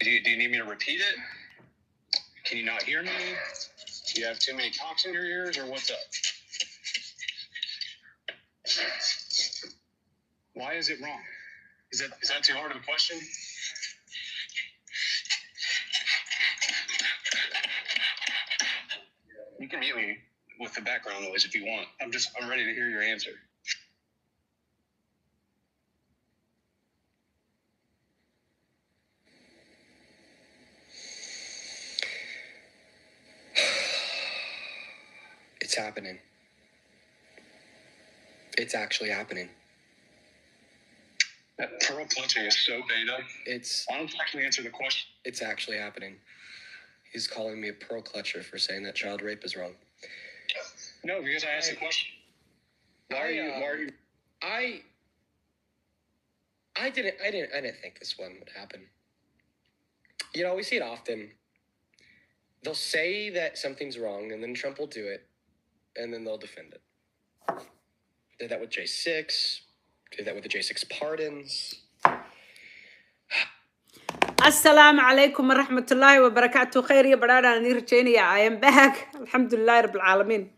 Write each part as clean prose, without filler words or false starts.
Do you need me to repeat it? Can you not hear me? Do you have too many cocks in your ears, or what's up? Why is it wrong? Is that too hard of a question? You can mute me with the background noise if you want. I'm ready to hear your answer. It's happening. It's actually happening. That pearl clutching is so beta. It's Why don't you actually answer the question? It's actually happening. He's calling me a pearl clutcher for saying that child rape is wrong. No, because I asked the I question. Why are I you why are you I didn't think this one would happen. We see it often. They'll say that something's wrong and then Trump will do it and then they'll defend it. Did that with J6, did that with the J6 pardons. Asalaamu calaykum waraxmatullaahi wabarakaatu. Khayr iyo badhaadhaan idiin rajeynaya. I am back, alxamdulilahi rabbil.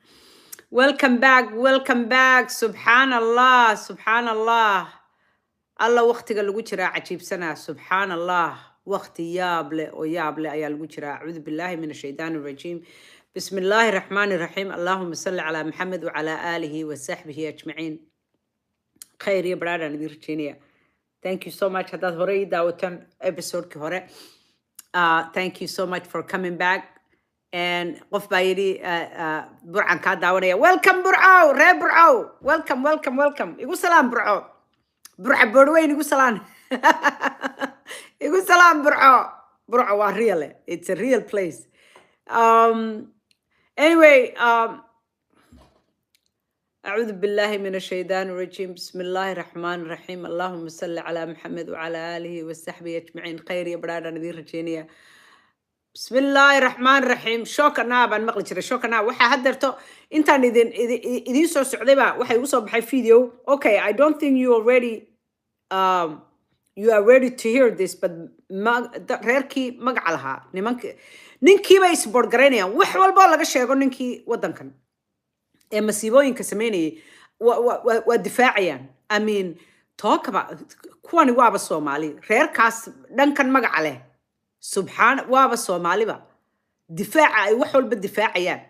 Welcome back, welcome back. Subxaan Allah, subxaan Allah. Alla, waqtiga lagu jiraa cajiibsanaa. Subxaan Allah, waqti yaab leh oo yaab leh ayaa lagu jiraa. Acuudu billaahi min ashaydaani rajiim. Bismi illaahi raxmaani raxiim. Allaahuma salli calaa Maxamed wacalaa aalihi wasaxbihi ajmaciin. Khayr iyo badhaadhaan idiin rajeynaya. Thank you so much haddaad hore ii daawataan episodekii hore. Thank you so much for coming back. And qof baa yidhi, "Burcan kaa daawanaya." Welcome, Burco, reer Burco. Welcome, welcome, welcome. Igu salaam Burco, Burca Boorweyn. Igu salaan, igu salaam Burco. Burco waa real, it's a real place. Anyway, أعوذ بالله من الشيطان الرجيم. بسم الله الرحمن الرحيم. اللهم صل على محمد وعلى آله وصحبه أجمعين. خير يا برادة نذير رجينيا. بسم الله الرحمن الرحيم. Shookanaa baan maqli jiray, shookanaa. Waxaa haddeerto intaan idin idiin soo socdayba waxay igu soo baxay video. Okay, I don't think you are ready to hear this, but reerkii magaca lahaa, nimanki, ninkii bay support garaynayaan. Wax walboo laga sheego ninkii waddankan ee masiibooyinka sameynayay waa difaacayaan. I mean, talk about kuwani waaba Soomaali, reerkaas dhankan magaca leh. Subxaan, waaba Soomaaliba difaaca ay wax walba difaacayaan,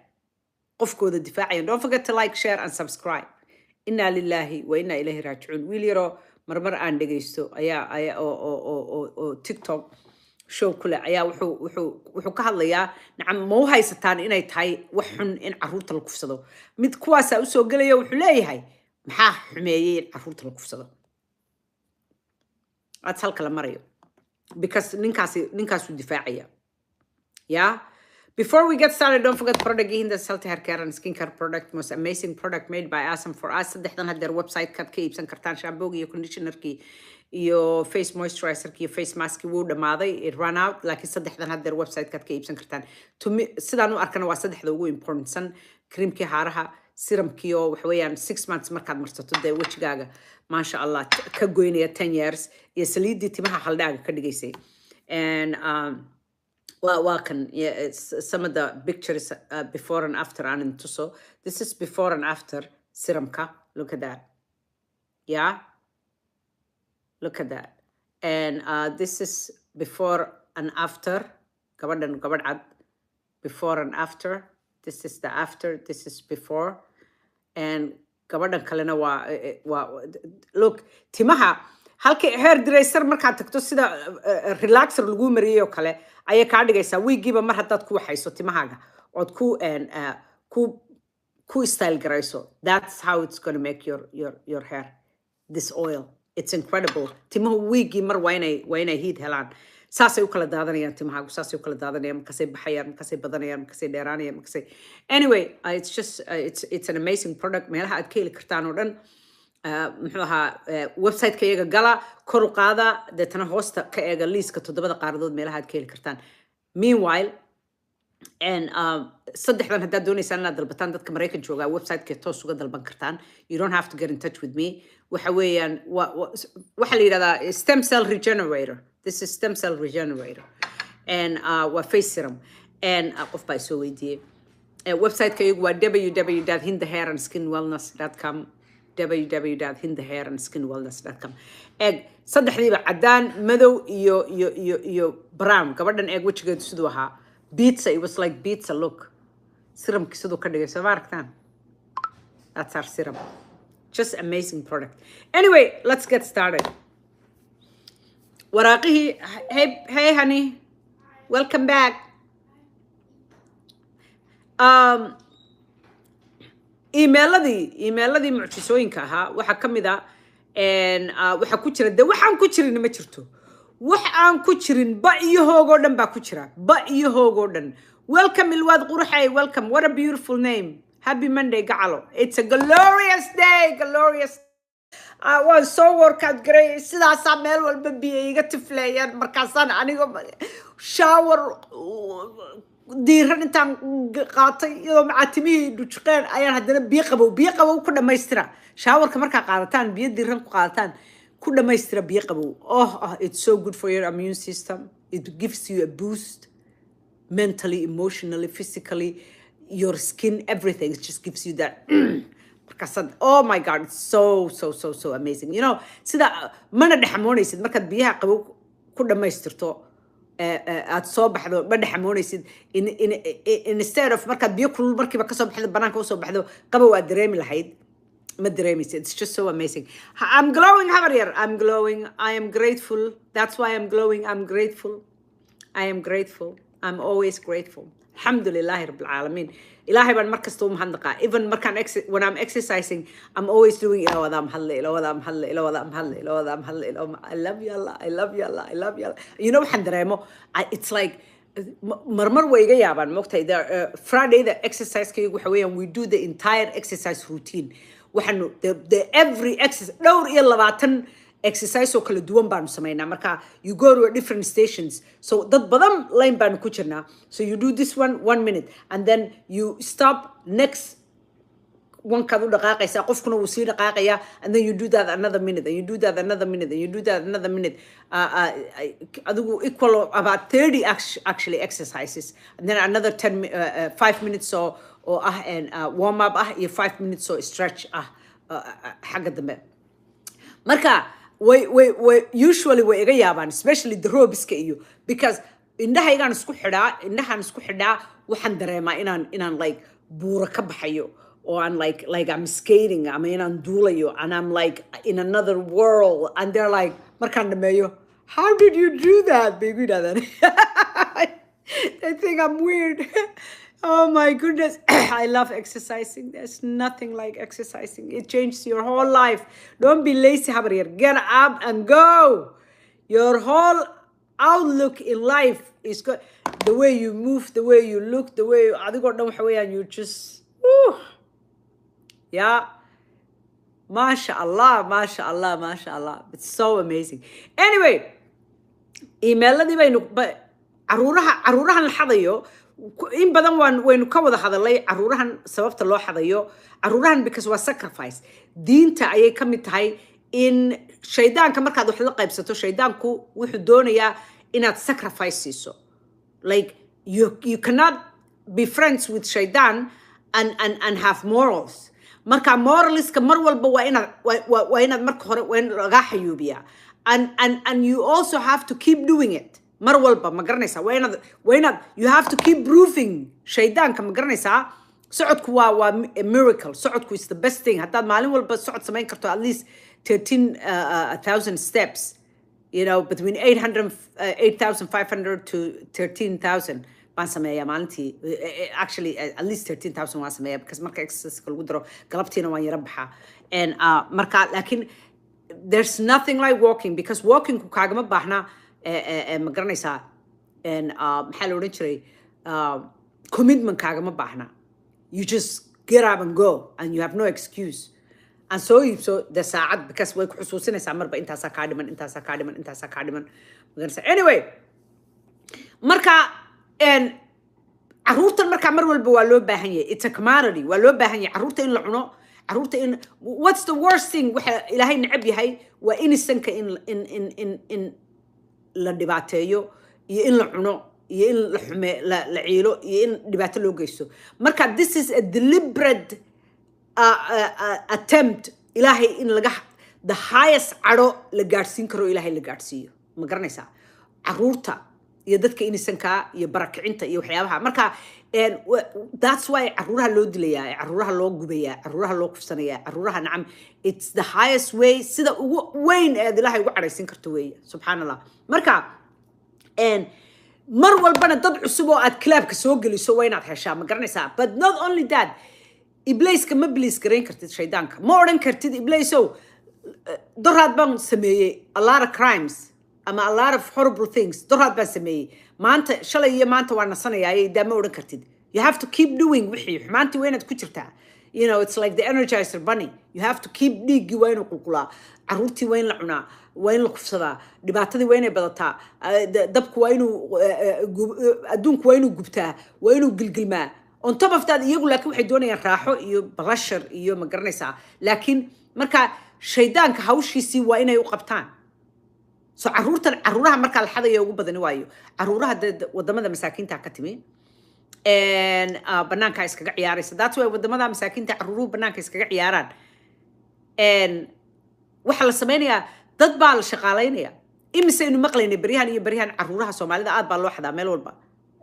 qofkooda difaacayaan. Don't forget to like, share and subscribe. Inaa lilaahi wa inaa ilayhi raajicuun. Wiil yaroo marmar aan dhegaysto ayaa oo TikTok show kule ayaa wuxuu ka hadlayaa, nacam, ma u haysataan inay tahay wax xun in caruurta la kufsado? Mid kuwaasaa usoo gelaya, wuxuu leeyahay, "Maxaa xumeeyey in caruurta la kufsado?" Aad halka la marayo, because ninkaasi ninkaasuu difaacaya. Yeah. Before we get started, don't forget product Hinda Healthy Hair Care and Skincare product, most amazing product made by us and for us. Saddexdan haddeer website-kaad ka iibsan kartaan: shampoo iyo conditionerkii iyo face moisturizer-kii iyo face mask-kii wuu dhamaaday, it run out, laakiin saddexdan haddeer website-kaad ka iibsan kartaan. To me, sidaan u arkana waa saddexda ugu importantsan: creamkii haaraha, serumkii oo waxa weeyaan 6 months markaad marsato dee wejigaaga maasha Allah ka goynaya 10 years, iyo saliiddii timaha haldhaaga ka dhigaysay. And waa kan, yeah, it's some of the pictures, before and after aan intuso. This is before and after serumka. Look at that. Yeah, look at that. And this is before and after gabadhan, gabadh cad, before and after. This is the after, this is before. And gabadhan kalena waa look, timaha halkii hair dresser markaad tagto sida relaxer lagu mariyay oo kale ayay kaa dhigaysaa. Wiigiiba mar haddaad ku waxayso timahaaga ood ku style garayso, that's how it's gonna make your hair. This oil, it's incredible. Timuhu wiigii mar waa inay heat helaan. Saasay u kala daadanayaan timahaagu, saasay u kala daadanayaan, markaasay baxayaan, markaasay badanayaan, markaasay dheeraanayaan, markaasay, anyway, it's just it's an amazing product. Meelaha aad ka heli kartaan oo dhan, muxuu ahaa, website-ka iyaga gala, kor u qaada, deetana hoosta ka eega liiska toddobada qaaradood meelaha aad ka heli kartaan. Meanwhile, and saddexdan haddaad doonaysaan inaad dalbataan, dadka Maraykan joogaa website-ka toos uga dalban kartaan. You don't have to get in touch with me. Waxa weeyaan waxaa la yidhahdaa stem cell regenerator. This is stem cell regenerator. And waa face serum. And qof baa isoo weydiiyey. Website-ka iyagu waa www.hindahairandskinwellness.com, www.hindahairandSkinwellness.com. Eeg saddexdiiba, caddaan, madow iyo brown. Gabadhan eeg wejigeedu siduu ahaa, pizza. It was like pizza. Look, serumki siduu ka dhigay, soo ma aragtaan? That's our serum. Just amazing product. Anyway, let's get started. Waraaqihii. Hey, hey honey, welcome back. Emailadii mucjisooyinka ahaa waxaa ka mid a waxaa ku jira de, waxaan ku jirin ma jirto, wax aan ku jirin. Ba iyo hoogoo dhan baa ku jira, ba iyo hoogoo dhan. Welcome, Ilwaad Quruxay, welcome. What a beautiful name. Happy Monday, gacalo. It's a glorious day, glorious. Ah, waan soo workout garay, sidaasaa meel walba biyo iga tifleeyaan. Markaasaan aniga shower diiran intaan qaatay, iyadoo macaatimihii dhujuqeen, ayaan haddana biyo qabow, biyo qabow ku dhammaystira. Showerka markaa qaadataan, biyo diiran ku qaadataan, ku dhammaystira biyo qabow. Oh, it's so good for your immune system. It gives you a boost mentally, emotionally, physically, your skin, everything. It just gives you that. Markaasaad, oh my God, it's so so so so amazing. Sida mana dhexamoonaysid markaad biyaha qabow ku dhammaystirto, aad soo baxdo, ma dhexamoonaysid. Instead of markaad biyo kulul markiiba kasoo baxdo, banaanka usoo baxdo, qabow aad dareemi lahayd, ma dareemaysid. It's just so amazing. I'm glowing, habar yar. I'm glowing. I am grateful. That's why I'm glowing. I'm grateful. I am grateful. I'm always grateful. Alhamdulillahi Rabbil Alameen. Ilaahay baan mar kasta u mahadnaqaa. Even markaan when I'm exercising, I'm always doing "Ilaa wadaa mahadle, ilaa wadaa mahadle, ilaa wadaa mahadle, ilaa wadaa mahadle, ilaa I love you, Allah, I love you, Allah, I love you, Allah." You know waxaan dareemo? It's like marmar way iga yaabaan, moogtahay. Friday-da exercise-kaygu waxa weeyaan, we do the entire exercise routine. Waxaanu the every exercise, dhowr iyo labaatan exercise oo kala duwan baanu samaynaa. Marka you go to a different stations, so dad badan line baanu ku jirnaa. So you do this one one minute and then you stop, next one-kaad u dhaqaaqaysaa, qofkuna wuu sii dhaqaaqayaa, and then you do that another minute, and you do that another minute, and you do that another minute. Adigu equal about 30 actually exercises, and then another 10 5 minutes oo ah and warm up ah, iyo 5 minutes oo stretch ah xagga dambe. Marka way usually way iga yaabaan, especially the robiska iyo, because indhahaygaan isku xidhaa, indhahaan isku xidhaa, waxaan dareemaa inaan like buuro ka baxayo oo aan like I'm skating ama inaan duulayo, and I'm like in another world. And they're like, markaan dhameeyo, "How did you do that?" bay igu yidhahdaan. They think I'm weird. Oh my goodness. I love exercising. There's nothing like exercising. It changes your whole life. Don't be lazy, habaryar. Get up and go. Your whole outlook in life is good. The way you move, the way you look, the way adigoo dhan waxa weeyaan, you just, whew. Yeah. Masha Allah, Masha Allah, Masha Allah. It's so amazing. Anyway, emailadii baynu caruurahan la xadayo in badan waan waynu ka wada hadalay caruurahan, sababta loo xadayo caruurahan, because waa sacrifice. Diinta ayay ka mid tahay in shaydaanka markaad wax la qaybsato, shaydaanku wuxuu doonayaa inaad sacrifice siiso. Like you cannot be friends with shaitan and have morals. Marka moralska mar walba waa inaad marka hore, waa in lagaa xayuubiyaa, and you also have to keep doing it mar walba, ma garanaysaa? Waa inaad you have to keep proving shaydaanka, ma garanaysaa? Socodku waa a miracle. Socodku is the best thing. Haddaad maalin walba socod samayn karto, at least 13,000 steps, between 800, 8,500 to 13,000 baan sameeyaa maalintii. Actually, at least 13,000 waan sameeyaa, because marka exercise lagu daro, galabtiina waan yara baxaa. And marka laakiin there's nothing like walking, because walkingku kaagama baahna, ma garanaysaa? And maxaa la odhan jiray, commitment kaagama baahna. You just get up and go, and you have no excuse. Aan soo iibso de saacad, because way ku xusuusinaysaa marba, intaasaa kaa dhiman, intaasaa kaa dhiman, intaasaa kaa dhiman, ma garanaysaa? Anyway, marka caruurtan markaa mar walba waa loo baahan yahay. It's a commodity. Waa loo baahan yahay caruurta in la cuno, caruurta in, what's the worst thing? Waxa Ilaahay necab yahay waa innocentka in la dhibaateeyo iyo in la cuno. iyo in la xume, la ciilo iyo in dhibaato loo geysto. Marka this is a deliberate attempt Ilaahay in laga the highest cadho la gaadhsiin karo Ilaahay la gaadhsiiyo, ma garanaysaa, caruurta iyo dadka innocent-ka iyo barakicinta iyo waxyaabaha. Marka that's why caruuraha loo dilayaa, caruuraha loo gubayaa, caruuraha loo kufsanayaa, caruuraha. Nacam, it's the highest way, sida ugu weyn ee aad Ilaahay ugu cadhaysiin karto weeye, subxaan Allah. Marka mar walbana dad cusub oo aad club-ka soo geliso waa inaad heshaa, ma garanaysaa? But not only that, Ibliiska ma please garayn kartid. Shaydaanka ma odhan kartid, "Ibliisow, doraad baan sameeyey a lot of crimes ama a lot of horrible things, doraad baan sameeyey, maanta, shalay iyo maanta waa nasanayaa." Daa ma odhan kartid. You have to keep doing wixii xumaantii, waa inaad ku jirtaa. It's like the Energizer Bunny. You have to keep, dhiiggii waa inuu qulqulaa, caruurtii waa in la cunaa, waa in la kufsadaa, dhibaatadii waa inay badataa, dabku waa inuu adduunku waa inuu gubtaa, waa inuu gilgilmaa. On top of that, iyagu laakiin waxay doonayaan raaxo iyo pleasure iyo, ma garanaysaa? Laakiin marka shaydaanka hawshiisii waa inay u qabtaan. So caruurtan, caruuraha markaa la xadaya ugu badani waayo caruuraha dee wadamada masaakiinta ka timi and banaanka iskaga ciyaaraysa. That's why wadamada masaakiinta caruuruhu banaanka iskaga ciyaaraan. And waxaa la sameynayaa, dad baa la shaqaalaynaya. Imisaynu maqlaynay beryahan iyo beryahan caruuraha Soomaalida aad baa loo xadaa meel walba,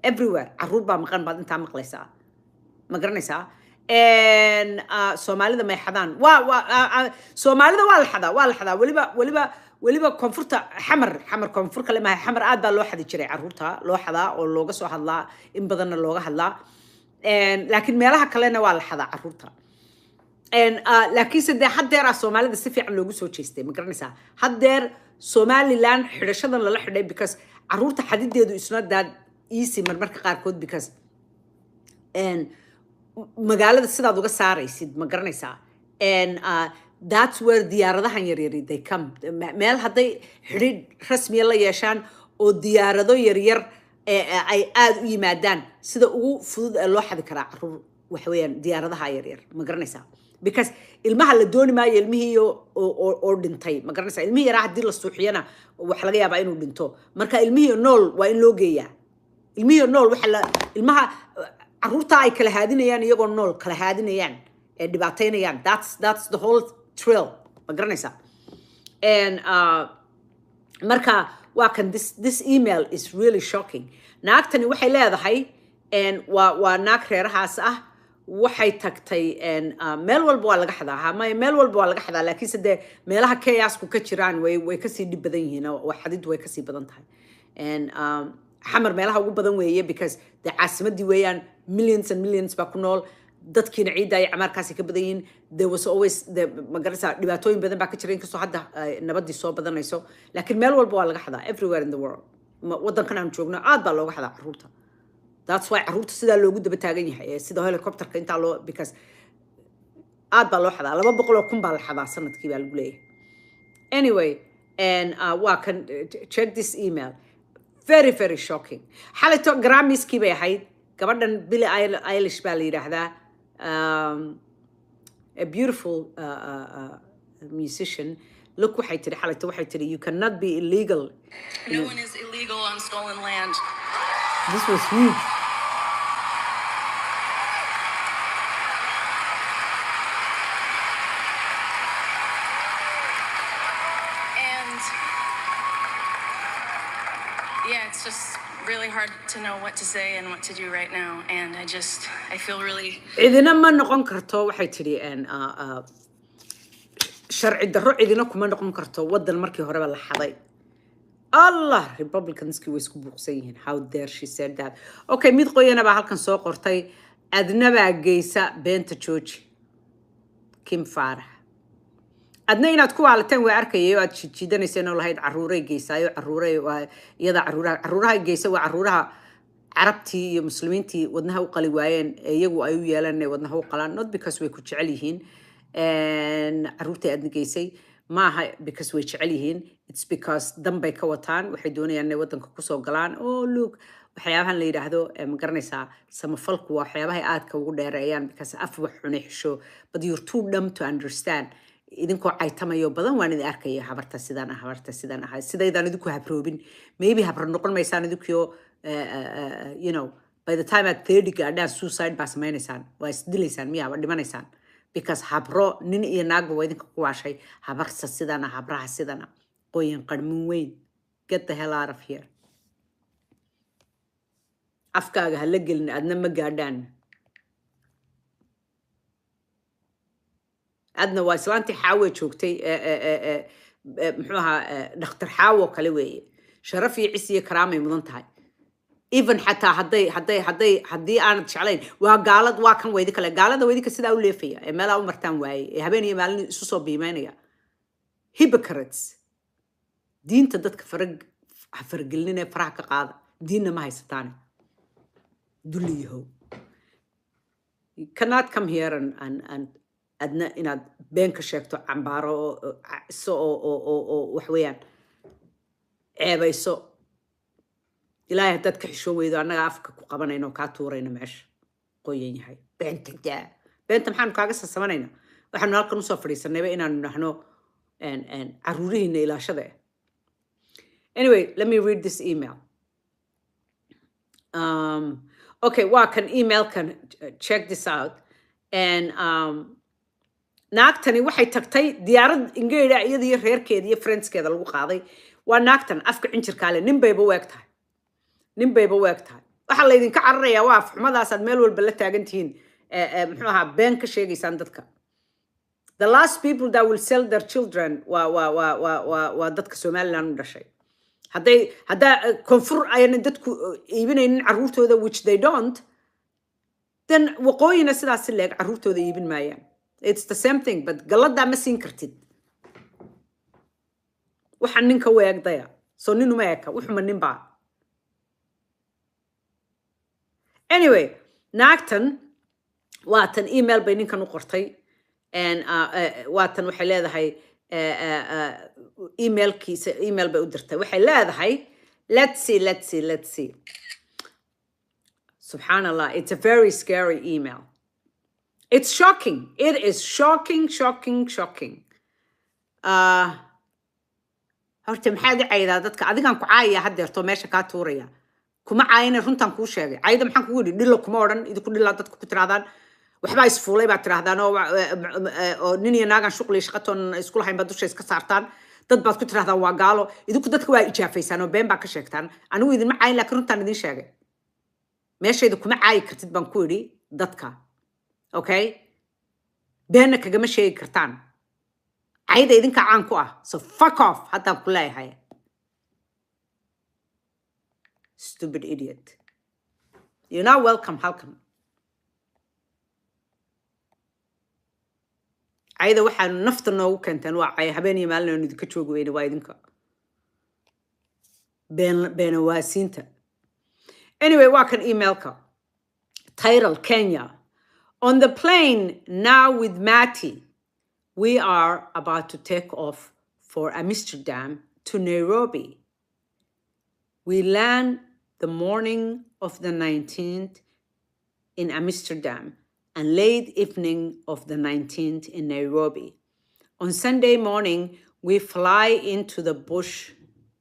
everywhere caruur baa maqan baad intaa maqlaysaa, ma garanaysaa? And Soomaalida may xadaan? Waa Soomaalida waa la xadaa, waa la xadaa. Weliba koonfurta, Xamar, Xamar koonfur kale maaha, Xamar aad baa loo xadi jiray, caruurta loo xadaa oo looga soo hadlaa, in badanna looga hadlaa. Laakiin meelaha kalena waa la xadaa caruurta. And laakiinse dee haddeeraa Soomaalida si fiican loogu soo jeestay, ma garanaysaa? Haddeer Somaliland xidhashadan lala xidhay, because caruurta xadideedu is not that easy marmarka qaarkood, because and magaalada sidaad uga saaraysid, ma garanaysaa? And that's where diyaaradahan yaryari they come. Meel hadday xidhiidh rasmiya la yeeshaan oo diyaarado yaryar ee ay aada u yimaadaan, sida ugu fudud ee loo xadi karaa caruur waxa weeyaan diyaaradaha yaryar, ma garanaysaa? Because ilmaha la dooni maayo ilmihii oo dhintay, ma garanaysaa? Ilmihii yaraa haddii la suuxiyana waxa laga yaabaa inuu dhinto. Marka ilmihii nool waa in loo geeyaa. Ilmihii nool waxa la ilmaha caruurta ay kala haadinayaan, iyagoo nool kala haadinayaan ee dhibaataynayaan. That's the whole thrill, ma garanaysaa? And marka waa kan, this email is really shocking. Naagtani waxay leedahay, and waa naag reerahaas ah, waxay tagtay and meel walba waa laga xadaa. Ha maya, meel walba waa laga xadaa, laakiinse dee meelaha chaos-ku ka jiraan way kasii dhib badan yihiin oo xadiddu way kasii badan tahay. And Xamar meelaha ugu badan weeye, because dee caasimadii weeyaan, millions and millions baa ku nool, dadkiina ciidda ay camaarkaasi ka badan yihiin. There was always the, ma garanaysaa, dhibaatooyin badan baa ka jira, inkastoo hadda ay nabadii soo badanayso. Laakiin meel walba waa laga xadaa, everywhere in the world. Wadankan aan joogno aad baa looga xadaa caruurta. That's why caruurta sidaa loogu daba taagan yahay ee sida helicopterka intaa loo, because aad baa loo xadaa. 200,000 baa la xadaa sanadkii baa lagu leeyahay. Anyway, and waa kan, check this email, very very shocking. Xalayto Grammyskii bay ahayd. Gabadhan Billie Eilish baa la yidhaahdaa, a beautiful musician. Look, waxay tiri xalayto, waxay tiri, "You cannot be illegal." No one is illegal on stolen land. This was huge. And yeah, it's just really hard to know what to say and what to do right now. And I just, I feel really Cidina ma noqon karto, waxay tidhi, sharci darro cidina kuma noqon karto waddan markii horeba la xaday. Allah, Republicanski way isku buuqsan yihiin. How dare she said that? Okay, mid qoyana baa halkan soo qortay, adnabaa geysa beenta jooji. Kim Faarax, adna inaad ku waalateen waa arkayay oo aad jiidjiidanayseen oo lahayd caruuray geysaayo, caruuray waa iyada, caruuraha, caruuraha geysa. Waa caruuraha Carabtii iyo Muslimiintii wadnaha u qali waayeen ee iyagu ay u yeeleen inay wadnaha u qalaan, not because way ku jecel yihiin. Caruurtii aadna geysay maaha because way jecel yihiin, it's because dan bay ka wataan. Waxay doonayaan inay wadanka kusoo galaan. Oh look, waxyaabahan la yidhaahdo ma garanaysaa, samafalku waa waxyaabahay aadka ugu dheereeyaan, because af wax xunay xisho. But you're too dumb to understand. Idinkoo caytamayo badan waan idin arkaya, habarta sidaan ah, habarta sidaan ah, sidaydaan idinku habroobin. Maybe habro noqon maysaan idinkiyo. By the time aad 30 gaadhaan, suicide baa samaynaysaan, waa isdilaysaan miya, waa dhimanaysaan, because habro nin iyo naagba waa idinka ku waashay. Habarsa sidana, habraha sidana, qoyan qarmin weyn. Get the hell out of here. Afkaaga ha la gelin, adna ma gaadhaan. Adna waa islaantii Xaawe joogtay, muxuu ahaa, dhakhtar Xaawo kale weeye. Sharaf iyo cis iyo karaamay mudan tahay, even xataa hadday hadday hadday haddii aanad jeclayn. Waa gaalad, waa kan waydi kale, gaalada waydinka sidaa u leefaya ee meelaa u martaan waaye ee habeen iyo maalin isu soo biimeynaya. Hypocrites. Diinta dadka farag ha faragelinine, faraha ka qaada. Diinna ma haysataane, dulli yahow. You cannot come here and adna inaad been ka sheegto, cambaaro oo iso oo wax weeyaan ceebayso. Ilaahay haddaad ka xishoon weydo, annaga afka ku qabanayno oo kaa tuurayno meesha. Qoyan yahay, beenta daa. Beenta maxaanu kaaga sasabanayna? Waxaanu halkan usoo fadhiisanayba inaanu nahno caruurihiina ilaashada eh. Anyway, let me read this email. Okay, waa kan emailkan. Check this out. And naagtani waxay tagtay diyaarad ingeeda, iyada iyo reerkeeda iyo friendskeeda lagu qaaday. Waa naagtan afka cinjirkaa leh. Nin bayba u eg tahay, nin bayba u eg tahay. Waxaa laydinka cararayaa waa afxumadaasaad meel walba la taagan tihiin, muxuu ahaa, been ka sheegaysaan dadka. The last people that will sell their children waa dadka Somaliland u dhashay. Hadday haddaa koonfur ayna dadku iibinaynin carruurtooda, which they don't, then waqooyina sidaas si leeg carruurtooda iibin maayaan. It's the same thing, but galladaa ma siin kartid. Waxaan ninka u eegdaya, so nin uma eka, wuxuma nin baa. Anyway, naagtan waa tan, email bay ninkan u qortay and waa tan, waxay leedahay, emailkiisa, email bay u dirtay. Waxay leedahay, let's see, let's see, let's see. Subhanallah, it's a very scary email. It's shocking. It is shocking, shocking, shocking. Horta maxaad i caydaa dadka? Adigaan ku caayaya haddeerto, meesha kaa tuuraya. Kuma caayina, runtaan kuu sheegay. Cayda maxaan kugu yidhi? Dhilo kuma odhan. Idinku dhilaa dadka ku tirahdaan, waxbaa isfuulay baad tirahdaan, oo nin iyo naagaan shuqli shaqatoon isku lahayn baad dusha iska saartaan. Dad baad ku tirahdaan waa gaalo. Idinku dadka waa ijaafaysaan oo been baa ka sheegtaan. Anigu idinma caayin, laakiin runtaan idin sheegay. Meeshayda kuma caayi kartid baan ku idhi dadka, okay? Beenna kagama sheegi kartaan. Cayda idinka caan ku ah, so fuck off haddaan ku leeyahay. Stupid idiot, you're not welcome halkan. Cayda waxaanu nafta noogu keenteen waa cay. Habeen iyo maalin aanu idinka joogi weyne waa idinka been beenawaasiinta. Anyway, waa kan emailka. Title: Kenya. On the plane now with Matty. We are about to take off for Amsterdam to Nairobi. We land the morning of the 19th in Amsterdam and late evening of the 19th in Nairobi. On Sunday morning, we fly into the bush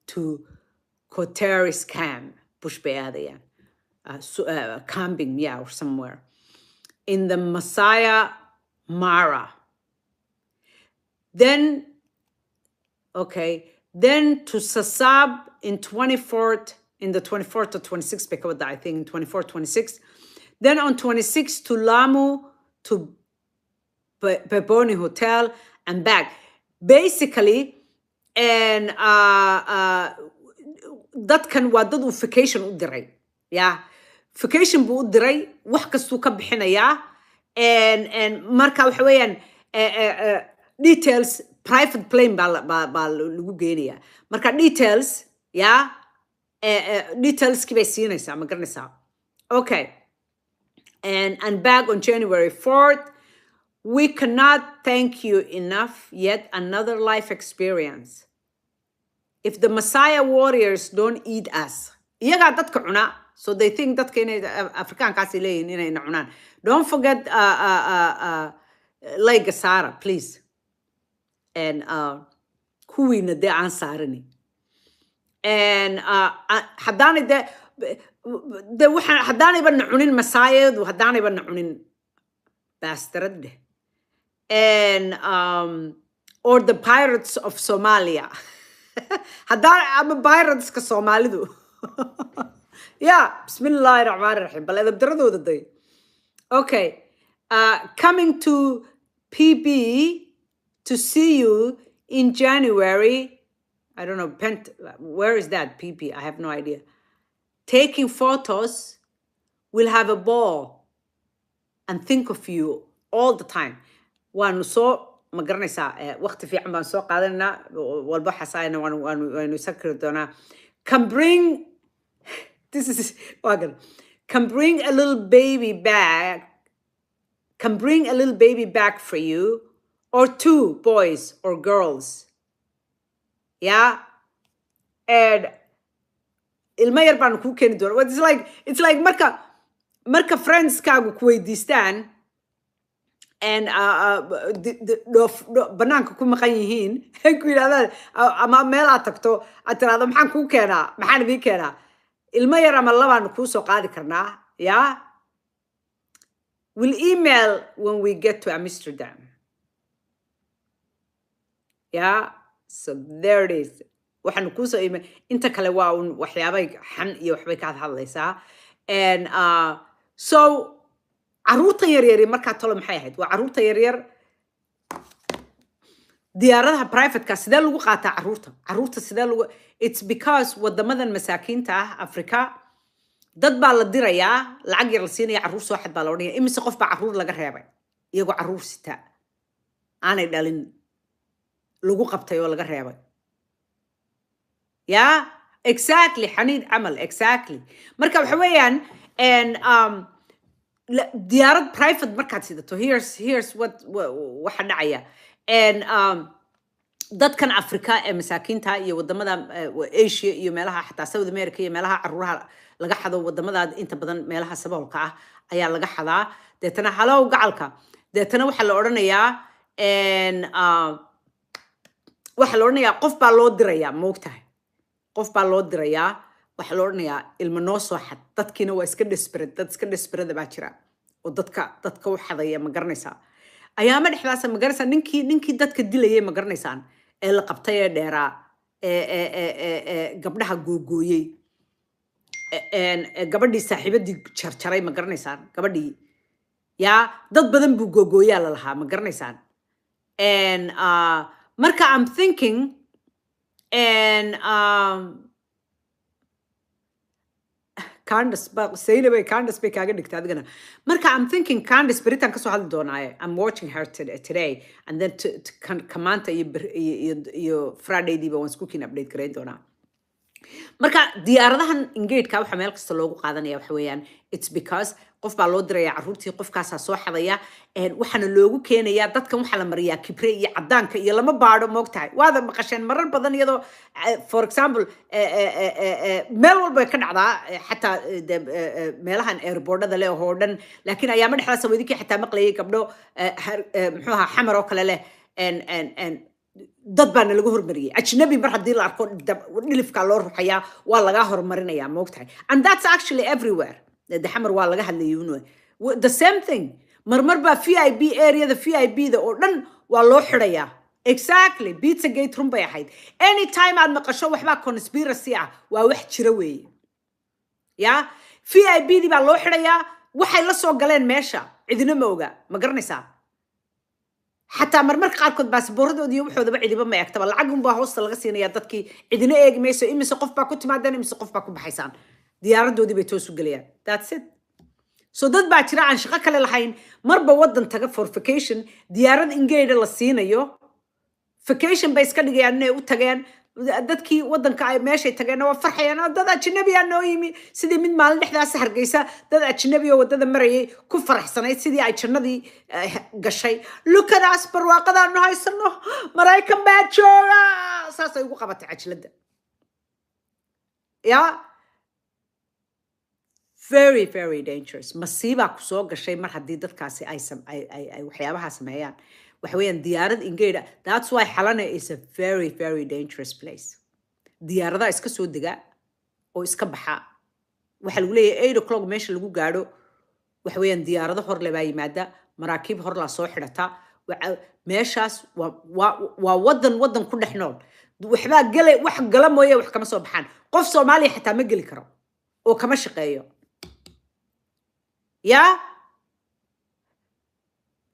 to Koteris Camp, bush bay aadayaan, camping, yeah, or somewhere, in the Masai Mara. Then, okay, then to Sasab in 24th, in the 24th to 26th, because I think 24, 26. Then on 26 to Lamu to Peponi Hotel and back. Basically, and dadkan waa dad uu vacation u diray. Yeah, vacation buu u diray, wax kastuu ka bixinayaa. And marka waxa weeyaan, details, private plane baa lagu geenayaa. Marka details, yeah, detailskii bay siinaysaa, ma garanaysaa? Okay, and back on January 4th. We cannot thank you enough. Yet another life experience. If the Masai warriors don't eat us, iyagaa dadka cuna, so they think dadka inay Afrikaankaasi leeyihin inayna cunaan. Don't forget, like saara, please. And kuwiina dee aan saarani. And haddaanay dee De waxaan haddaanayba na cunin masaayadu, haddaanayba na cunin baastarad dheh and or the pirates of Somalia, haddaan ama pirateska Soomaalidu ya. Bismillahi raxmaani raxiim. Bal edab daradooda day. Okay, coming to PB to see you in January. I don't know Pent, where is that PP? I have no idea. Taking photos, we'll have a ball and think of you all the time. Waanu soo, ma garanaysaa, waqti fiican baan soo qaadanaynaa, walba xasaayana waanu isakri doonaa. Can bring, this is waa, can bring a little baby back, can bring a little baby back for you, or two boys or girls. Yeah, and ilmo yar baanu kuu keeni doonaa. It's like marka friendskaagu ku weydiistaan and dhoof banaanka ku maqan yihiin, ay ku yidhahdaan, ama meel aad tagto aad tiraahdo, "Maxaan kuu keenaa? Maxaan idiin keenaa?" Ilmo yar ama labaanu kuu soo qaadi karnaa. Yeah, we'll email when we get to Amsterdam. Yeah, so there it is. Waxaanu kuusoo email. Inta kale waa un waxyaabay xan iyo waxbay ka hadlaysaa. And so caruurtan yaryari markaa tolo maxay ahayd? Waa caruurta yaryar. Diyaaradaha privateka sidee lagu qaataa caruurta? Caruurta sidee lagu? It's because wadamadan masaakiinta ah, Africa, dad baa la dirayaa, lacag yar la siinaya, "Caruur soo xad" baa la odhanaya. Imise qof baa caruur laga reebay iyagoo caruur sita aanay dhalin lagu qabtay oo laga reebay? Yeah, exactly, xaniid camal, exactly. Marka waxa weeyaan and diyaarad private markaad sidato, here's what waxa dhacaya. And dadkan Africa ee masaakiinta iyo wadamada Asia iyo meelaha xataa South America iyo meelaha caruuraha laga xado, wadamada inta badan meelaha saboolka ah ayaa laga xadaa. Deetana halow gacalka, deetana waxaa la odhanayaa and waxaa la odhanayaa qof baa loo dirayaa, moogtahay, qof baa loo dirayaa. Waxaa la odhanayaa, "Ilmo noo soo xad." Dadkiina waa iska desperate, dad iska desperate baa jira oo dadka u xadaya, ma garanaysaa? Ayaama dhexdaasa, ma garanaysaa, ninkii dadka dilayay, ma garanaysaan, ee la qabtay ee dheeraa ee gabdhaha googooyey, gabadhii saaxiibadii jarjaray, ma garanaysaan? Gabadhii yaa dad badan buu googooyaa la lahaa, ma garanaysaan? And marka I'm thinking and Candace ba Zainab ay Candace bay kaaga dhigtay adigana. Marka I'm thinking Candace beritaan kasoo hadli doonaaye. I'm watching her today and then to kamaanta iyo iyo Fridaydiiba waan isku kiin update garayn doonaa. Marka diyaaradahan engagedka waxa meel kasta loogu qaadanaya waxa weeyaan, it's because qof baa loo diraya caruurtii, qofkaasaa soo xadaya, waxaana loogu keenayaa dadkan. Waxaa la mariyaa kibre iyo cadaanka iyo lama baadho, moogtahay? Waada maqasheen marar badan iyadoo for example meel walba way ka dhacdaa, xataa meelahan airportada leh oo dhan. Laakiin ayaama dhexdaasa wadinkii xataa maqlayay gabdho muxuu ahaa, Xamar oo kale leh and dad baana lagu hormariyey. Ajnabi mar haddii la arko, dhilifkaa loo ruxayaa, waa lagaa horumarinayaa, moogtahay? And that's actually everywhere. De Xamar waa laga hadlayay un the same thing. Marmar baa VIP areada, VIP da oo dhan waa loo xidhayaa. Exactly, Pizza Gate run bay ahayd. Anytime aad maqasho waxbaa conspiracy ah, waa wax jira weeye. Ya, VIP dii baa loo xidhayaa. Waxay la soo galeen meesha cidina ma oga, ma garanaysaa? Xataa marmarka qaarkood baasboorradooda iyo waxoodaba cidiba ma eegtaba. Lacag unbaa hoosta laga siinaya dadkii, cidina eegi mayso imise qof baa ku timaadeen, imise qof baa ku baxaysaan. Diyaaradoodii bay toos u gelayaan. That's it. So dad baa jira aan shaqo kale lahayn, marba waddan taga for vacation, diyaarad ingeyda la siinayo, vacation bay iska dhigayaan inay u tageen. Dadkii waddanka ay meeshay tageenna waa farxayaan oo dad ajnabiyaa noo yimi, sidii mid maalin dhexdaas Hargeysa dad ajnabi oo waddada marayay ku faraxsanayd, sidii ay jannadii gashay. "Look at us, barwaaqadaanu haysano, Maraykan baa jooga." Saasay ugu qabatay cajiladda. Ya, very, very dangerous. Masiibaa kusoo gashay mar haddii dadkaasi ay ay ay ay waxyaabaha sameeyaan. Waxa weeyaan diyaarad ingeyda. That's why Xalane is a very, very dangerous place. Diyaaradaha iska soo dega oo iska baxa. Waxaa lagu leeyahay 8 o'clock meesha lagu gaadho waxa weeyaan diyaarado horle baa yimaada, maraakiib horlaa soo xidhata. Meeshaas waa wadan wadan ku dhex nool. Waxbaa gala, wax gala mooye wax kama soo baxaan. Qof Soomaaliya xataa ma geli karo oo kama shaqeeyo. Yaa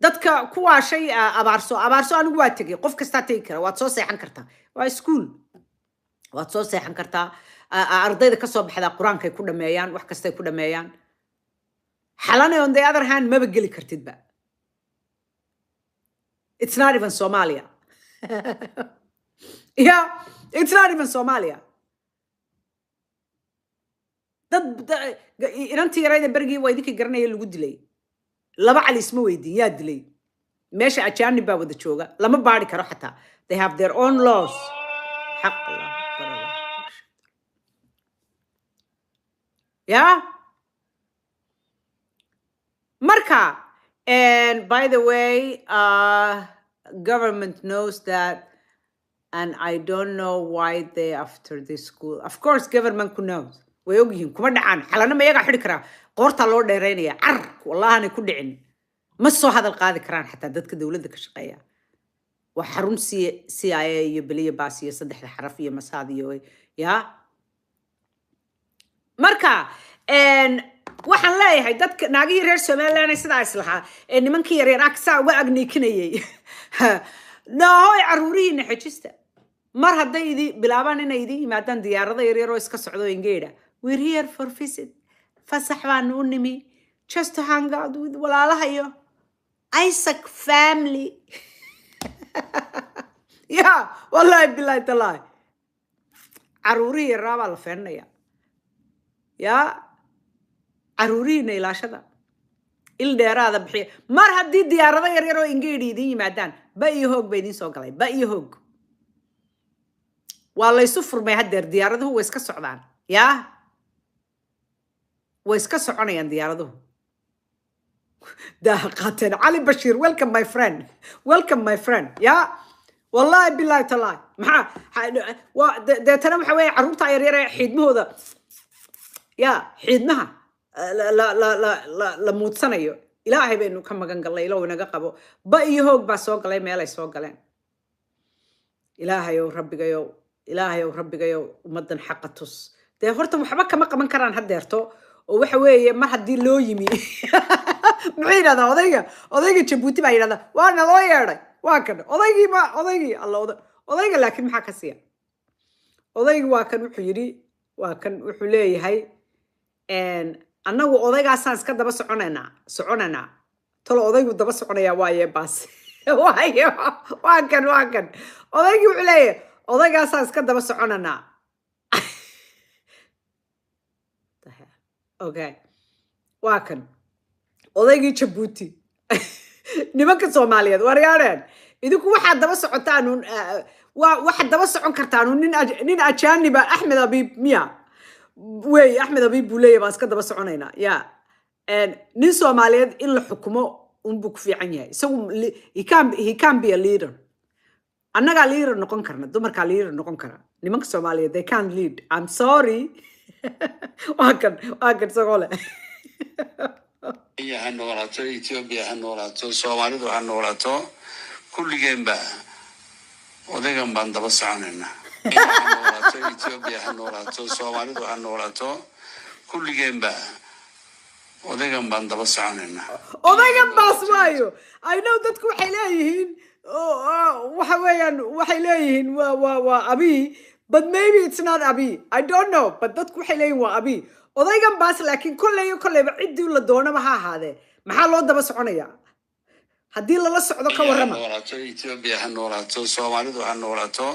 dadka kuwaa shay Abaarso, Abaarso anigu waa tegey. Qof kastaa tegi kara, waad soo seexan kartaa, waa iskuul, waad soo seexan kartaa. Ardayda kasoo baxdaa qur-aankay ku dhameeyaan, wax kastay ku dhameeyaan. Xalane, on the other hand, maba geli kartidba. It's not even Somalia. Yeah, it's not even Somalia. Dad inantii yarayda berigii waa idinkii garanaya lagu dilay. Laba cali isma weydiin yaa dilay. Meesha ajaanib baa wada jooga, lama baari karo xataa. They have their own laws. Xaq Allah akbar, Allah akbar. Yeah, marka, and by the way, government knows that and I don't know why they after this school. Of course government knows, way ogyihiin. Kuma dhacaan Xalana, ma iyagaa xidhi karaa? Qoortaa loo dheeraynaya car, wallahanay ku dhicin. Ma soo hadal qaadi karaan xataa dadka dowladda ka shaqeeya. Waa xarun CIA iyo beliya baas iyo saddexda xaraf iyo masaad iyo ya. Marka waxaan leeyahay dadka naagihii reer Somaliland ee sidaa islahaa ee nimankii yaryar ag saa uga agniikinayay, noohoy, caruurihiina xejista. Mar hadday idi bilaabaan inay idin yimaadaan diyaarado yaryar oo iska socdo ingeedha, "We're here for visit, fasax baanu u nimi, just to hang out with walaalahayo Isaac family." Ya wallahi bilahi talahi, caruurihii yaraa baa la feenaya. Ya caruurihiina ilaashada, il dheeraada bixiya. Mar haddii diyaarado yaryar oo ingeedhi idin yimaadaan, ba iyo hoog ba idiin soo galay, ba iyo hoog. Waa laysu furmay haddeer, diyaaraduhu way iska socdaan. Yaa way iska soconayaan diyaaraduhu daa qaateen. Cali Bashiir, welcome my friend, welcome my friend. Ya wallahi bilahi talahi, maxaa waa deetana waxa weeye carruurta yaryar ee xiidmahooda, ya xiidmaha la muudsanayo, Ilaahay baynu ka magan gallay, Ilow inaga qabo. Ba iyo hoog baa soo galay meelay soo galeen. Ilaahayow rabbigayow, Ilaahayow rabbigayow, ummaddan xaqa tus. Dee horta waxba kama qaban karaan haddeerto oo waxa weeye mar haddii loo yimi, muxuu yidhahdaa odayga? Odayga Jabuuti baa yidhahdaa, "Waa naloo yeedhay." Waa kan odaygii, ma odaygii alla odayga, laakiin maxaa ka siya odaygi? Waa kan wuxuu yidhi, waa kan wuxuu leeyahay, annagu odaygaasaan iska daba soconaynaa, soconaynaa. Talo odaygu daba soconayaa waaye baas waaye. Waa kan, waa kan odaygii wuxuu leeyahay, "Odaygaasaan iska daba soconaynaa." The hell? Okay, waa kan odaygii Jabuuti. Nimanka Soomaaliyeed, waryaadheen, idinku waxaad daba socotaan un, waa waxaad daba socon kartaan un nin ajaaniba. Axmed Abiib miya wey? Axmed Abiib buu leeyahy, "Baan iska daba soconaynaa." Ya nin Soomaaliyeed in la xukumo unbuu ku fiican yahay isagu. He can be a leader. Annagaa leader noqon karna, dumarkaa leader noqon kara. Nimanka Soomaaliyeed, they can't lead, I'm sorry. Waa kan, waa kan isagoo leh. Kenya ha noolaato, Ethiopia ha noolaato, Soomaalidu ha noolaato. Kulligeenba odaygan baan daba soconaynaa. Kenya ha noolaato, Ethiopia ha noolaato, Soomaalidu ha noolaato. Kulligeenba odaygan baan daba soconaynaa. Odaygan baas waayo. I know dadku waxay leeyihiin, oh, waxa weeyaan waxay leeyihiin waa Abiy, but maybe it's not Abiy, I don't know, but dadku waxay leeyihiin waa Abiy, odaygan baas. Laakiin kolley kolleyba ciddii la doonaba ha ahaadee, maxaa loo daba soconayaa haddii lala socdo? Ka Kenya ha warrama. noolaato, Ethiopia ha noolaato, Soomaalidu ha noolaato.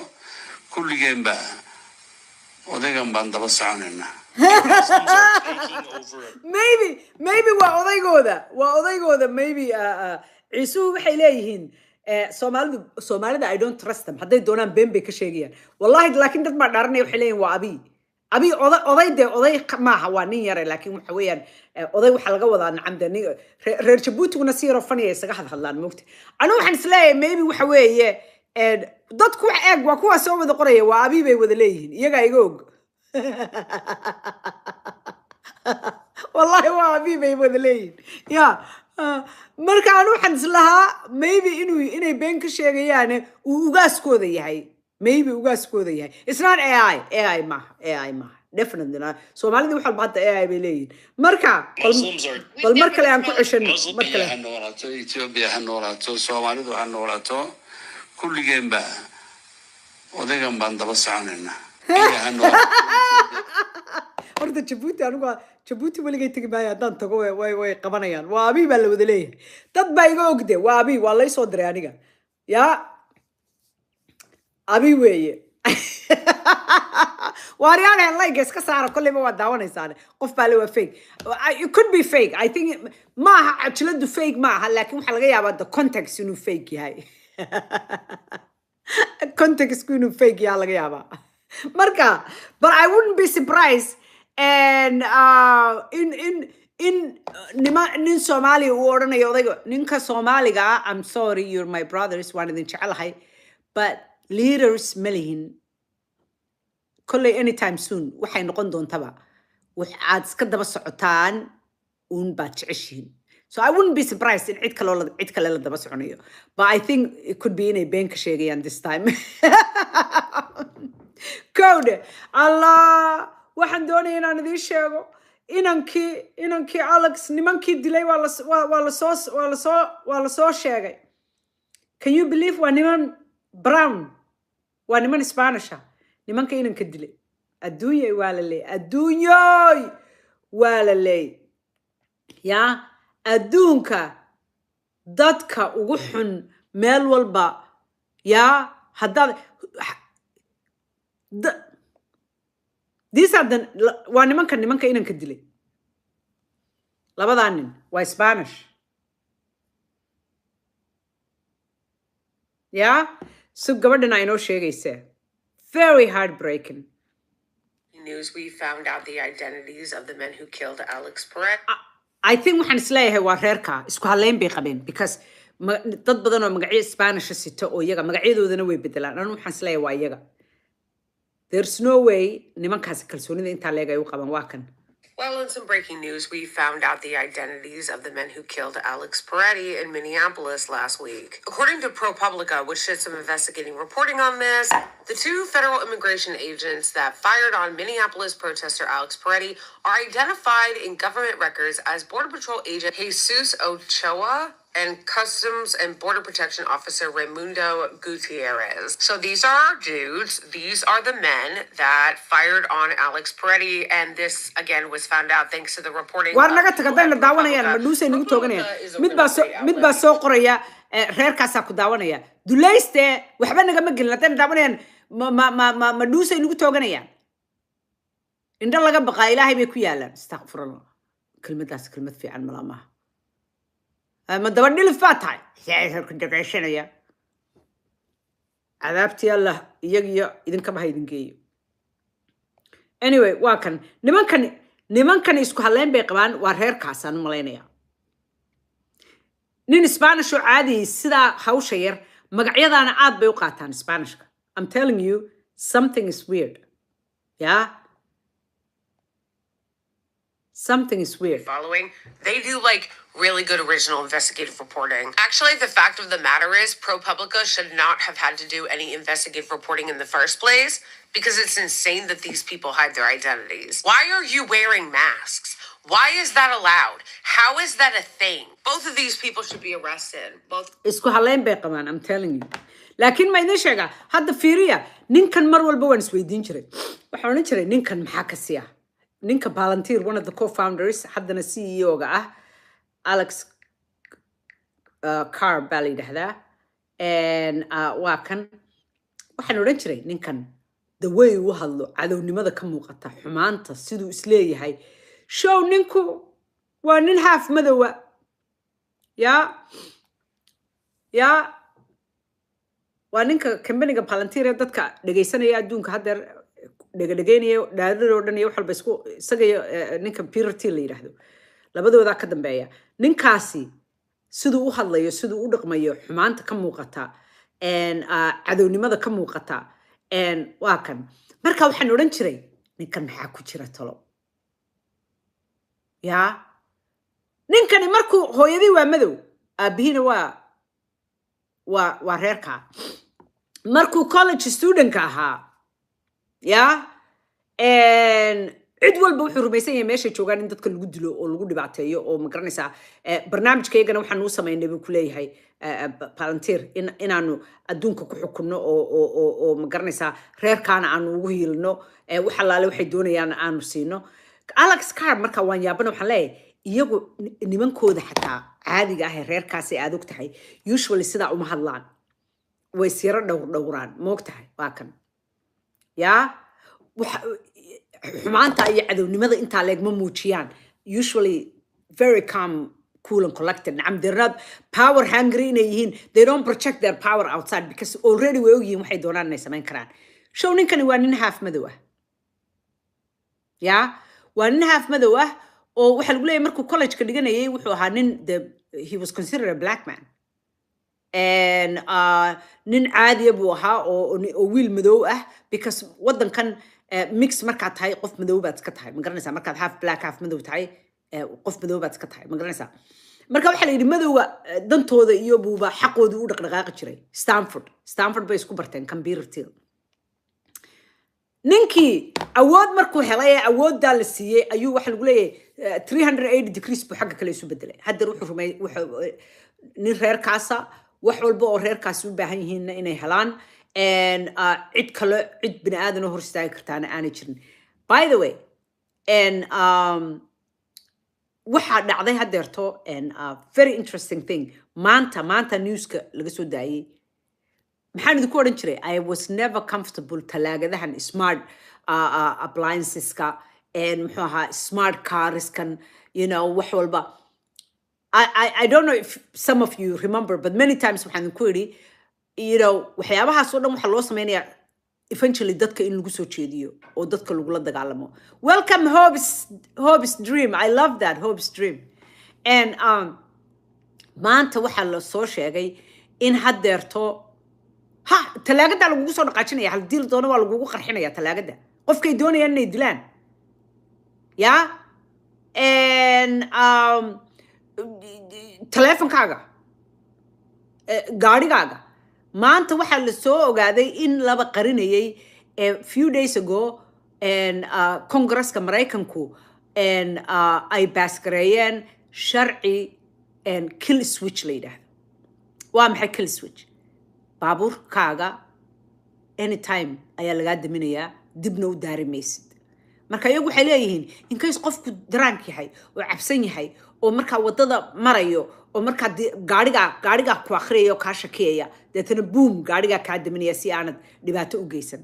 Kulligeenba odaygan baan daba soconaynaa. Muslims are taking over Maybe waa odaygooda, waa odaygooda maybe. Ciisuhu waxay leeyihiin, Soomaalidu, Soomaalida I don't trust them. Hadday doonaan been bay ka sheegayaan wallahi, laakiin dad baa dhaaranaya, waxay leeyihin waa Abiy. Abiy oday, oday dee oday maaha, waa nin yare, laakiin waxa weeyaan oday waxaa laga wadaa nacam dee reer Jabuutiguna si yaroo faniya isaga hadhadlaan moogta. Anigu waxaan isleeyahay maybe waxa weeye dadku wax eeg, waa kuwaa soo wada qoraya, waa Abiy bay wada leeyihiin, iyagaa iga og. Wallahi waa Abiy bay wada leeyihin ya. Marka aan waxaan islahaa maybe inay been ka sheegayaane uu ugaaskooda yahay, maybe ugaaskooda yahay. It's not AI. AI maaha, AI maaha, definitely not. Soomaalida wax walba hadda AI bay leeyihin. Marka bal Muslims are bal mar kale aan ku ceshano, mar Kenya kale. ha noolaato, Ethiopia ha noolaato, Soomaalidu ha noolaato, kulligeenba odaygan baan daba soconaynaa. Kenya ha noolaato, Ethiopia Horta Jabuuti, anigu Jabuuti weligay tegi maayo. Haddaan tago way qabanayaan. Waa Abiy baa la wada leeyahay. Dad baa iga ogde waa Abiy, waa lay soo diray aniga. Ya Abiy weeye. Waaryaane, like iska saara, kolleyba waa daawanaysaane. Qof baa le waa fake. It could be fake. I think maaha, cajaladu fake maaha, laakiin waxaa laga yaabaa the context inuu fake yahay, contextku inuu fake yaha laga yaabaa. Marka, but I wouldn't be surprised and in nin Soomaaliya uu odhanayo odayga, ninka Soomaaliga ah, "I'm sorry, you're my brothers, waan idin jecelahay, but leaders ma lihin kolley anytime soon." Waxay noqon doontaba wax aad iska daba socotaan uun baad jeceshihiin. So I wouldn't be surprised in cid kale la daba soconayo, but I think it could be inay been ka sheegayaan this time. Kowde Allah, waxaan doonaya inaan idiin sheego inankii Alex nimankii dilay waa lasoo sheegay. Can you believe? Waa niman brown, waa niman Spanish ah nimanka inanka dilay. Adduunyay waa la leey, adduunyoy waa la leey. Ya adduunka dadka ugu xun meel walba yaa haddaad these are the waa nimanka inanka dilay. Labadaa nin waa Spanish. Ya so gabadhan ay inoo sheegaysaa, very heartbreaking. News, we found out the identities of the men who killed Alex Perez. I think waxaan isleeyahay waa reerka, isku hadleyn bay qabeen, because dad badan oo magacyo Spanish sito oo iyaga magacyadoodana way bedelaan. Anu waxaan isleeyahay waa iyaga. There's no way nimankaasi kalsoonida intaa leeg ay u qabaan. Waa kan. Well, in some breaking news, we found out the identities of the men who killed Alex Peretti in Minneapolis last week. According to ProPublica, which did some investigating reporting on this, the two federal immigration agents that fired on Minneapolis protester Alex Peretti are identified in government records as Border Patrol agent Jesus Ochoa and Customs and Border Protection Officer Raimundo Gutierrez. So these are our dudes. These are the men that fired on Alex Peretti. And this, again, was found out thanks to the reporting Waar of naga tag, haddayna people at daawanayaan ProPublica. Ma dhuusay nagu tooganayaan. ProPublica is a Mid really baa soo great mid outlet. baa soo qoraya reerkaasaa ku daawanaya. Dulayste waxba nagama gelin. Haddayna daawanayaan ma dhuusay nagu tooganayaan. Indho laga baqaa Ilaahay bay ku yaalaan. Astaqfirullah, kelmaddaas kelmad fiican mala maaha. Ma daba dhilif baa tahay ku dhegaysanaya? Cadaabtii Allah iyagiyo idinkaba ha idin geeyo. Anyway, waa kan nimankan isku hadleyn bay qabaan. Waa reerkaasaan u malaynaya. Nin Spanish oo caadi sidaa hawsha yar, magacyadaana aad bay u qaataan Spanishka. I'm telling you, something is weird. Yeah, something is weird. Following. They do like really good original investigative reporting. Actually, the fact of the matter is, ProPublica should not have had to do any investigative reporting in the first place because it's insane that these people hide their identities. Why are you wearing masks? Why is that allowed? How is that a thing? Both of these people should be arrested. Both Isku haleyn bay qabaan, I'm telling you. Laakiin ma idin sheegaa hadda? Fiiriya ninkan. Mar walba waan isweydiin jiray, waxaan odhan jiray, ninkan maxaa ka siya? Ninka Palantir, one of the co-founders, haddana CEO-ga ah, Alex Karp baa la yidhaahdaa. And waa kan. Waxaan odhan jiray ninkan, the way uu hadlo, cadownimada ka muuqata, xumaanta siduu isleeyahay show. Ninku waa nin haaf madowa ya waa ninka kambaniga Palantir ee dadka dhegaysanaya adduunka haddeer dhegadhegaynaya, dhaadadoo dhan iyo wax walba isku isaga iyo ninka Peter Thiel la yidhaahdo, labadoodaa ka dambeeya. Ninkaasi siduu u hadlayo, siduu u dhaqmayo, xumaanta ka muuqata and cadownimada ka muuqata and waa kan. Marka waxaan odhan jiray, ninkan maxaa ku jira talo? Yaa ninkani markuu hooyadii waa madow, aabihiina waa reerkaa. Markuu college studentka ahaa, ya, cid walba wuxuu rumaysan yahay meeshay joogaan in dadka lagu dilo oo lagu dhibaateeyo oo, ma garanaysaa, barnaamijkaygana waxaan uu samaynay buu kuleeyahay, Palantir, in inaanu adduunka ku xukunno oo, ma garanaysaa, reerkaana aanu ugu hiilino, wax allaale waxay doonayaan aanu siino. Alex Car marka waan yaabana. Waxaan leeyahay iyagu nimankooda xataa caadiga ah ee reerkaasi aad og tahay usually sidaa uma hadlaan, way isyaro dhowr dhowraan, ma og tahay? Waa kan yaa xumaanta iyo cadownimada intaa leeg ma muujiyaan. Usually very calm, cool and collected. Nacam, they're not power hungry inay yihiin. They don't project their power outside because already way ogyihiin waxay doonaan inay samayn karaan. Show ninkani waa nin half madow ah, ya, waa nin half madow ah oo waxaa lagu leeyahay markuu college-ka dhiganayay wuxuu ahaa nin he was considered a black man and nin caadiya buu ahaa oo wiil madow ah, because waddankan mix markaad tahay qof madow baad iska tahay, ma garanaysaa? Markaad half black, half madow tahay, qof madow baad iska tahay, ma garanaysaa? Marka waxaa la yidhi madowga dantooda iyo buuba xaqooda u dhaqdhaqaaqi jiray. Stanford bay isku barteen computer team. Ninkii awood markuu helay ee awooddaa la siiyey ayuu waxa lagu leeyahay 380 degrees buu xagga kale isu bedelay. Haddeer wuxuu rumey wuxuu nin reerkaasa, wax walba oo reerkaasi u baahan yihiinna inay helaan and cid kale, cid bini aadan oo hor istaagi kartaana aanay jirin. By the way, and waxaa dhacday haddeerto and very interesting thing maanta newska laga soo daayey. Maxaan idinku odhan jiray? I was never comfortable talaagadahan smart applianceska and, muxuu ahaa, smart carskan, wax walba. I don't know if some of you remember, but many times waxaan idinku idhi, waxyaabahaas oo dhan waxaa loo sameynayaa eventually dadka in lagu soo jeediyo oo dadka lagula dagaalamo. Welcome, Hope's Dream. I love that, Hope's Dream. And maanta waxaa la soo sheegay in haddeerto ha talaagadaa lagugu soo dhaqaajinaya, hal dil doono waa lagugu qarxinaya talaagada qofkay doonayaan inay dilaan, ya. And taleefonkaaga, gaadhigaaga. Maanta waxaa la soo ogaaday in laba qarinayay few days ago and Congresska Maraykanku and ay pass gareeyeen sharci and kill switch la yidhaahdo. Waa maxay kill switch? Baabuurkaaga anytime ayaa lagaa daminayaa, dibna u daari maysid. Marka iyagu waxay leeyihiin in case qofku daraank yahay oo cabsan yahay oo markaa waddada marayo oo markaa gaadhigaa ku akhriyaya oo kaa shakiyaya, deetana boom, gaadhigaa kaa daminaya si aanad dhibaato u geysan.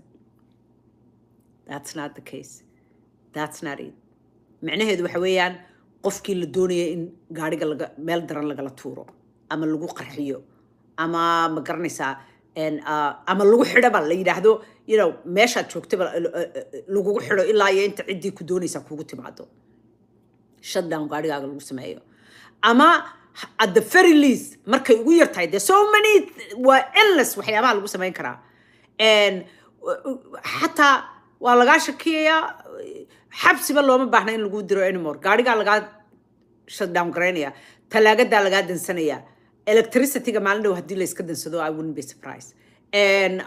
That's not the case. That's not it. Micnaheedu waxa weeyaan qofkii la doonaya in gaadhiga laga meel daran lagala tuuro ama lagu qarxiyo ama, ma garanaysaa, ama lagu xidhoba la yidhaahdo, meeshaad joogtaba lagugu xidho ilaa iyo inta ciddii ku doonaysaa kugu timaado, shutdown gaadhigaaga lagu sameeyo, ama at the very least markay ugu yartahay, there so many, waa endless waxyaabaha lagu samayn karaa. And xataa waa lagaa shakiyayaa, xabsiba looma baahna in lagu diro anymore. Gaadhigaa lagaa shutdown garaynaya, talaagadaa lagaa dansanaya, electricityga maalin dhow haddii la iska dansado, I wouldn't be surprised. And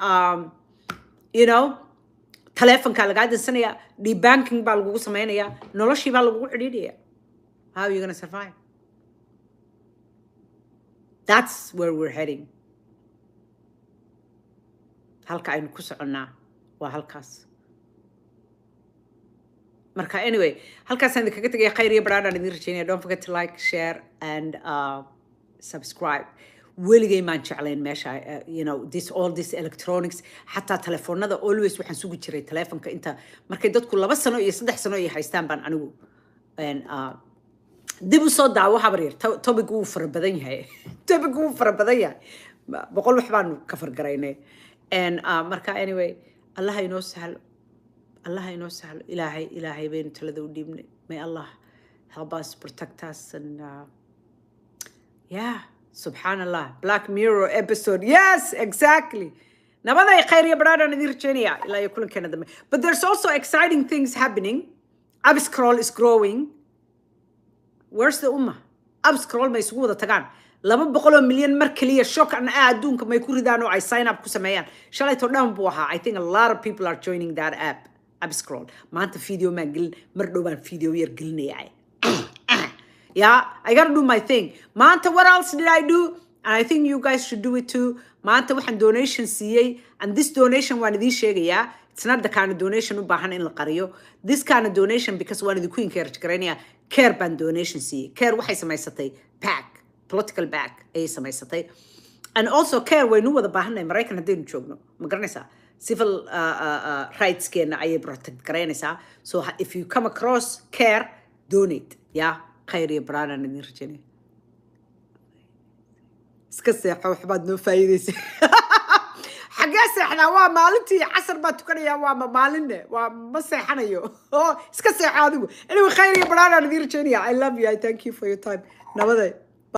taleefonkaa lagaa dansanaya, debanking baa lagugu samaynaya, noloshii baa lagugu cidhiidhaya. How are you gonna survive? That's where we're heading. Halka aynu ku soconnaa waa halkaas. Marka anyway, halkaasaan idinkaga tegaya. Khayr iyo baraadhaan idin rajaynaya. Don't forget to like, share and subscribe. Weligay maan jeclayn meesha this all this electronics, xataa telefoonada. Always waxaan sugi jiray telefonka inta markay dadku 2 sano iyo 3 sano iyo haystaan baan anigu and dib u soo daawo. Habar yar, topic wuu fara badan yahay, topic wuu fara badan yahay. 100 wax baanu ka fargaraynay. And marka anyway, Allah inoo sahlo, Allah inoo sahlo. Ilaahay, Ilaahay baynu talada u dhiibnay. May Allah help us, protect us and yeah, subxaan Allah, Black Mirror episode. Yes, exactly. Nabaday, khayr iyo baraadhaan idin rajaynaya ilaa iyo kulankeena dambe. But there's also exciting things happening. Upscroll is growing. Where's the umma? UpScrolled may isugu wada tagaan 200 milyan mar keliya, shock an ah adduunka may ku ridaan oo ay sign up ku sameeyaan. Shalayto dhan buu ahaa. I think a lot of people are joining that app, UpScrolled. Maanta video maan gelin, mar dhow baan video yar gelinaya. Yeah, I gotta do my thing. Maanta, what else did I do? And I think you guys should do it too. Maanta waxaan donation siiyey, and this donation waan idiin sheegayaa, it's not the kind of donation u baahan in la qariyo, this kind of donation, because waan idinku encourage garaynaya. CAIR baan donation siiyey. CAIR waxay samaysatay PAC, political PAC ayay samaysatay. And also CAIR waynu wada baahannahay Maraykan haddaynu joogno, ma garanaysaa? Civil rightskeena ayay protect garaynaysaa. So if you come across CAIR, donate. Yeah, khayr iyo baraanaan idin rajaynaya. Iska seexo, waxbaad noo faa'iidaysay. Xaggee seexdaa? Waa maalintii casar baa tukanaya, waa ma maalinne, waa ma seexanayo. Oo iska seexo adigu. Anyway, khayr iyo baraanaan idin rajaynaya. I love you. I thank you for your time. Nabaday.